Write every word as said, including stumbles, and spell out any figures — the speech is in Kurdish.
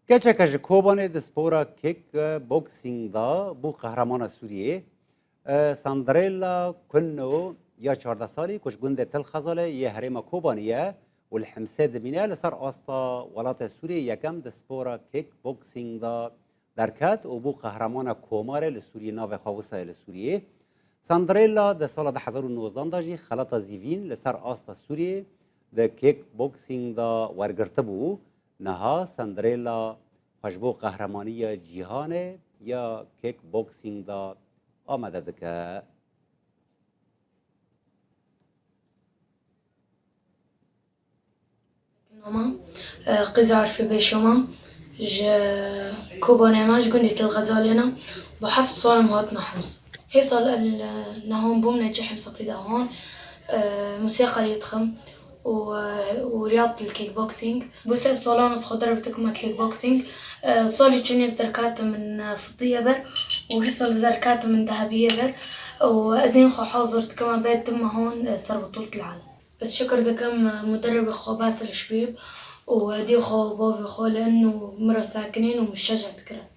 Keçeke ji Kobanê di spora kickboxing de bû qehremana Sûriyê. E, Sandrella Kunno ya çardeh salî ku ji gundê Til Xezalê yê herêma Kobanê ye û li Himsê dimîne, li ser asta welatê Sûriyê yekem di spora kickboxing de derket û bû qehremana komarê li Sûriyê, navê xwe wisayê li Sûriyê. Sandrella di sala du hezar û nozdan de jî xelata zîvîn li ser asta Sûriyê di kickboxing de wergirtibû. Niha Sandrella xwe ji bo qehremaniya cîhanê ya kickboxing de amade dike. Nama, e, Qîza Arfê Bêşoma, ji Kobanê me, ji gundê Til Xezalê ne. Bi heft sal em hatine Hims. Hê sal el, e, nehon bûm, ne cî Himsa fî de hon, e, musîqa lê dixim û, e, û riyad li kickboxing. Bû sê salan ez xwe derb dikime kickboxing. E, salê çûnê ez derketim min, e, fidiyê ber û hê sal ez derketim min dehebiyê ber û ez ên xwe hazir dikime bê du mehan, e, ser butûlet alem. Ez şikir dikim, e, muderribê xwe Basir Şbîb û dê xwe û bavê xwe li eno min re sekinên û min şeca dikirin.